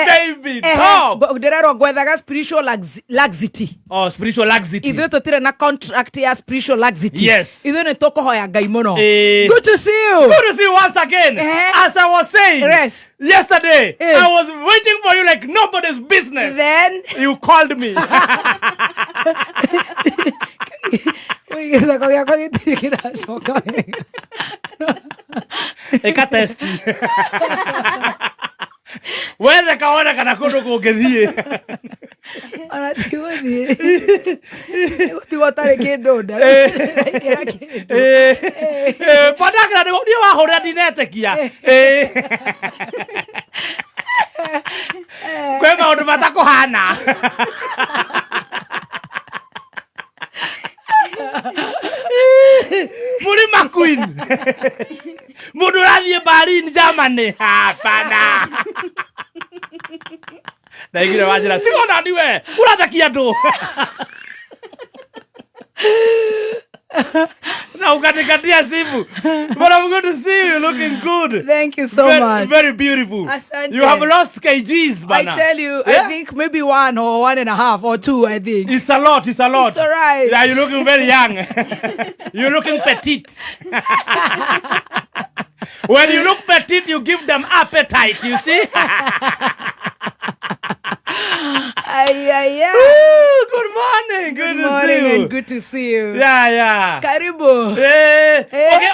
Baby top. Ndĩrerwo ngwethaga spiritual laxity. Oh, spiritual laxity. Ithuĩ tũtirĩ na contract ya spiritual laxity. Yes. Ithuĩ nĩ tũkũhoya Ngai mũno. Good to see you. Good to see you once again. As I was saying yesterday, I was waiting for you like nobody's business. Then you called me. Gĩtheko gĩakwa gĩtirĩ kĩracoka wega. Ĩka test. Wethe kawona kana kũndũ kũngĩthiĩ. Ona ti gũthiĩ. Gũtigwo ũtarĩ kĩndũ nda. Ĩkĩra kĩndũ. Pandakĩra niĩ wahũrĩra ndinetĩkia. Kwĩ maũndũ matakũhana. Mũrima Queen. Mũndũ ũrathiĩ Berlin, Germany. Hapana. Ndaiguire wanjĩra tiga ona niwe ũrathekia andũ. Na ukanikatia simu. But I'm good to see you looking good. Thank you so Very, much. very beautiful. Asante. You have lost kgs, I bana. tell you, Yeah? I think maybe 1 or 1.5 or 2, I think. It's a lot, it's a lot. It's all right. Yeah, you're looking very young. You're looking petite. When you look petite, you give them appetite, you see? Ay, ay, ay. Ooh, good morning. Good, Good to morning see you. and good to see you. Yeah, yeah. Karibu. Okay,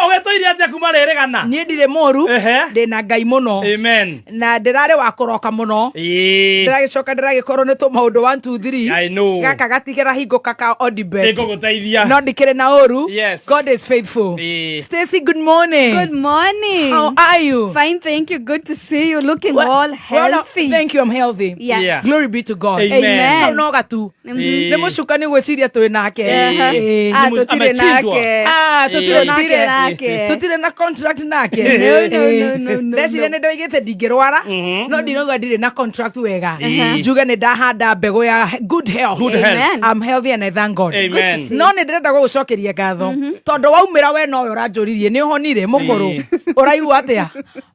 ũgĩtũirie atĩa kuma rĩrĩ gana? Niĩ ndirĩ mũru, ndĩna Ngai mũno. Amen. Na ndĩrarĩ wa kũroka mũno. Ndĩragĩcoka ndĩragĩkorwo nĩ tũmaũndũ 1 2 3. I know. Gaka gatikĩrahingũka ka Odibet. Nĩngũgũteithia. No ndikĩrĩ na ũru. Yes. God is faithful. Stacy, good morning. Good morning. How are you? Fine, thank you. Good to see you. Looking Well, all well, healthy. thank you, I'm healthy. Yes. Yeah. Glory be to God. Amen. Amen. Kau no gatu. Nĩ mũcukani gwĩciria twĩ nake. Tũtirĩ Amechindwa. nake. Ah, tũtirĩ Tũtirĩ nake. nake. Tũtirĩ na contract nake. No, no, no, no, no, Ndeciria no. nĩ ndoigĩte ndingĩrwara, no ndinauga ndirĩ na contract wega. Njuge nĩ ndahanda mbegũ ya good health. Good health. Amen. I'm healthy and I thank God. Amen. Good to see. No nĩ ndĩrenda gũgũcokeria ngatho tondũ waumĩra we nowe ũranjũririe nĩ ũhonire mũkũrũ ũraigua atĩa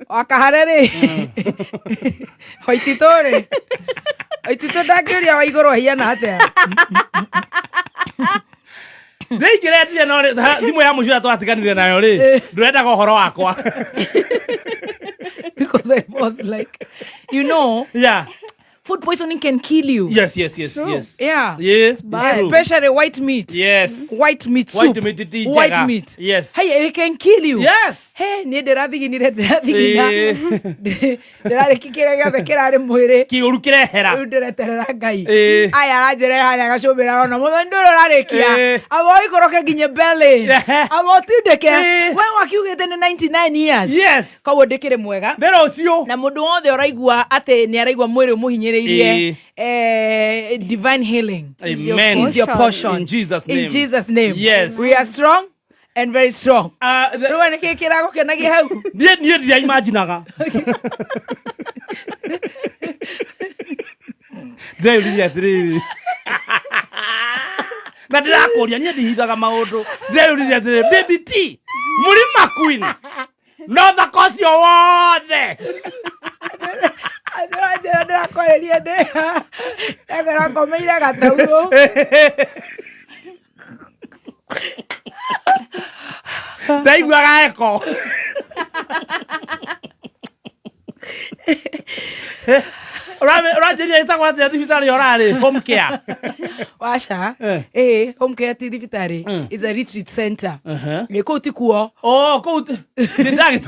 wakahare rĩ waititũ rĩ waititũ ndangĩũria wa igũrũ ahiana atĩa. Ndĩingĩretire no thimũ ya mũcio ũrĩa twatiganire nayo rĩ ndũrendaga ũhoro wakwa. Because I was like, you know, Yeah. food poisoning can kill you. Yes, yes, yes, yes. Yeah. Yes, it's true. Especially white meat. Yes. White meat soup. White meat ti njega. White meat. Yes. Hey, it can kill you. Yes. Hey, niĩ ndĩrathiginire ndĩrathigina ndĩrarĩki kĩrĩa gĩothe kĩrarĩ mwĩrĩ Kĩũru kĩrehera. rĩu ndĩreterera Ngai aya aranjĩra harĩa gacũmbĩra arona mũthoni ndũrĩ ũrarĩkia aba ũikũrũke nginya belly aba ũtindĩke we wakiugĩte nĩ 99 years. Yes. Koguo ndĩkĩrĩ mwega. Nĩ rũciũ. Na mũndũ wothe ũraigua atĩ nĩ araigua mwĩrĩ ũmũhinyĩrĩirie, divine healing Amen. is your portion. In Jesus' In name. Jesus' name. Yes. We are strong and very strong. Rĩu nĩ kĩĩ kĩragũkenagia hau? Niĩ ndiaimaginaga. Ndĩreyũririe atĩrĩrĩ. Na ndĩrakũria niĩ ndihithaga maũndũ. Ndĩreyũririe atĩrĩrĩ, Baby T, Mũrima Queen. No thaka ũcio wothe. Ndĩranjĩra ndĩrakwarĩria ndĩ ndakora ngomeire gataurũ. Ndaiguaga eko. Ũranjĩria ĩtagwo atĩa thibitarĩ ũrarĩ? Home care. Waca. Home care ti thibitarĩ. It's a retreat center. Ĩ kũu ti kuo. Oh, kũu ndĩndagĩ.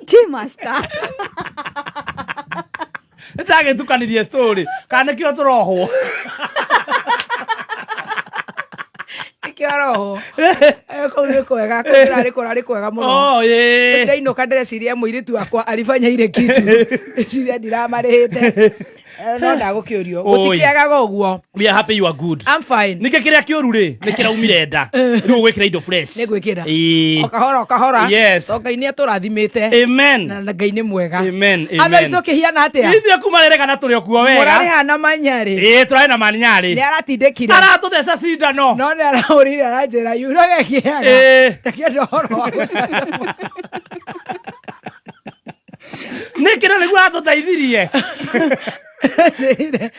Tea master. Nĩndagĩtukanirie story. Kana nĩkĩo tũrohwo. Nĩkĩo roho. Kũu nĩ kwega, kũu kũrarĩ kũrarĩ kwega mũno. Oh, ĩĩ. Ndainũka ndĩreciria mũirĩtu wakwa alifanya ile kitu. Ndĩreciria ndiramarĩhĩte. No ndagũkĩũrio. Oi. Gũtikĩagaga ũguo. We are happy you are good. I'm fine. Nĩkĩ kĩrĩa kĩũru rĩ nĩ kĩraumire nda. Rĩu ũgwĩkĩra indo fresh. Nĩ ngwĩkĩra. Ĩĩ. O kahora o kahora. Yes. To Ngai nĩ atũrathimĩte. Amen. Na Ngai nĩ mwega. Amen. Amen. Otherwise ũkĩhiana atĩa? Ithuĩ kuma rĩrĩ kana tũrĩ o kuo wega. Mũrarĩhana manyarĩ. Ĩĩ tũrarĩ na manyarĩ. Nĩ aratindĩkire. Aratũtheca cindano. No nĩ arahũrire aranjĩra yuraga kĩaga. Ĩĩ. Ndakĩenda ũhoro wa gũcanjamũka. Nĩkĩ na nĩguo atũteithirie? Njĩrire,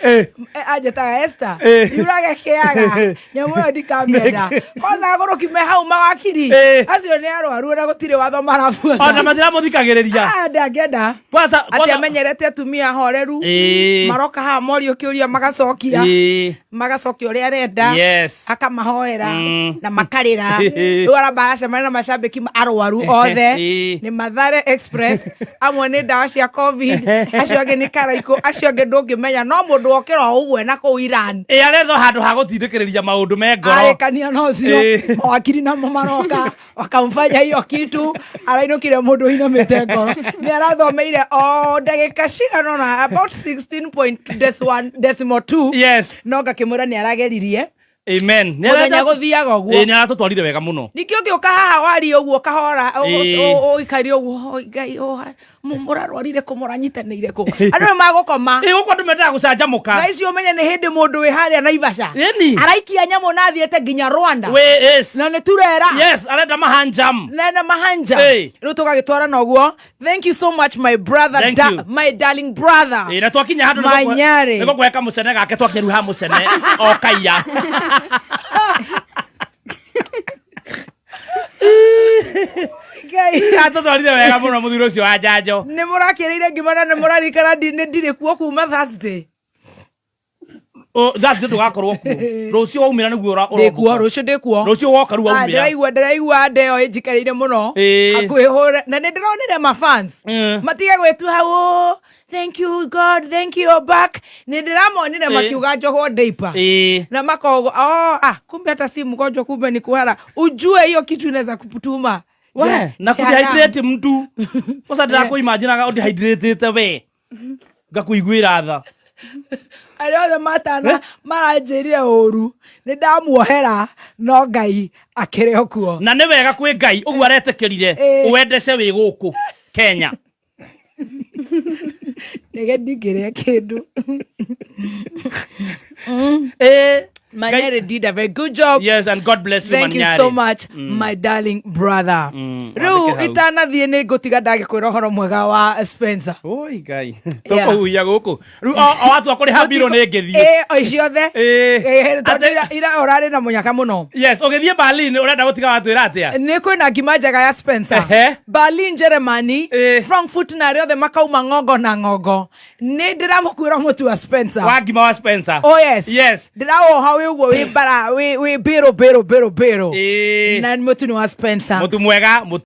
anjĩtaga Esther, yurage kĩaga nyamũ ĩyo ndikamĩenda. Kwanza agũrũki me hau mawakiri acio nĩ arwaru na gũtirĩ watho Ona marabuata. matiramũthikagĩrĩria. Ah, ndangĩenda. Kwanza Atĩ amenyerete atumia horeru maroka haha morio kĩũria magacokia, magacokia ũrĩa arenda, akamahoera na makarĩra. Rĩu aramba aracemania na macambĩki arwaru othe. Nĩ Mathare Express, amwe nĩ ndawa cia COVID, acio angĩ nĩ karaikũ, acio angĩ ndũngĩmenya, no mũndũ wokĩra o ũguo na kũu Iran. Ĩ arethwo handũ ha gũtindĩkĩrĩria maũndũ me ngoro. Arĩkania na ũcio, mawakiri namo maroka wakamfanya hiyo kitu, arainũkire mũndũ ũinamĩte ngoro. Nĩ arathomeire o ndagĩka cigana ũna, about 16.1.2. No ngakĩmwĩra nĩ arageririe. Amen. Mũthenya gũthiaga ũguo. Ĩ nĩ aratũtwarire wega mũno. Ningĩ ũngĩũka haha warie ũguo kahora, ũikarie ũguo, "Oi, Ngai, mũrarwarire kũ, mũranyitanĩire kũ?" Andũ nĩ magũkoma. Ĩ gũkũ andũ mendaga gũcanjamũka. Thaa ici ũmenye nĩ hĩndĩ mũndũ wĩ harĩa Naivasha Ĩni. araikia nyamũ na athiĩte nginya Rwanda. We yes. Na nĩ turera. Yes, arenda mahanjam. Nena mahanja. Rĩu tũgagĩtwarana ũguo. Thank you so much, my brother. Thank you. My darling brother. Ĩ na twakinya handũ Manyarĩ. nĩ gũkũhe kamũcene gake, twakinya rĩu ha mũcene o kaiya. Ngai. Atũtwarire wega mũno mũthuri ũcio wa njanjo. Nĩ mũrakĩrĩire ngima na nĩ mũraririkana nĩ ndirĩ kuo kuma Thursday. Thursday ndũgakorwo kuo. Rũciũ waumĩra nĩguo Ndĩkuo rũciũ, ndĩkuo. Rũciũ woka rĩu Ah, waumĩra. ndĩraigua ndeo ĩnjikarĩire mũno. Hakuhĩ hũre na nĩ ndĩronire mafans matige gwĩtua hau, "Oh, thank you God, thank you, you're back." Nĩ ndĩramonire makiuga njohwo diaper na makogo, oh, ah, kumbe hata si mgonjwa, kumbe ni kuhara. Ujue hiyo kitu inaweza kutuma We, na kũdehydrate mtu. Kwanza ndĩrakũimaginaga ũdehydrate we. Ngakũiguĩra tha. Arĩa othe matana maranjĩrire ũru, nĩ ndamuohera, no Ngai akĩrĩ o kuo. Na nĩ wega kwĩ Ngai ũguo aretĩkĩrire ũendece wĩ gũkũ Kenya. Nĩge ndingĩrĩa kĩndũ. Manyari did a very good job. Yes, and God bless you. Thank you Manyari. so much, my darling brother. Rĩu Wandĩke hau. itanathiĩ nĩ ngũtiga ndagĩkwĩra ũhoro mwega wa Spencer. Oi Ngai. Tũkũhuhia gũkũ. Rĩu o watua kũrĩha mbirũ nĩ ngĩthiĩ. Ĩ, o ciothe. Tondũ ira ũrarĩ na mũnyaka mũno. Yes, ũgĩthiĩ Berlin ũrenda gũtiga watwĩra atĩa? Nĩ kwĩna ngima njega ya Spencer. Berlin, Germany, Frankfurt na arĩa othe makauma ng'ongo na ng'ongo, nĩ ndĩramũkuĩra mũtu wa Spencer. Wa ngima wa Spencer. Oh yes. Yes. Ndĩrawoha wĩ ũguo wĩ bara wĩ bĩrũ bĩrũ bĩrũ bĩrũ. Na mũtu nĩ wa Spencer. Mũtu mwega, mũtu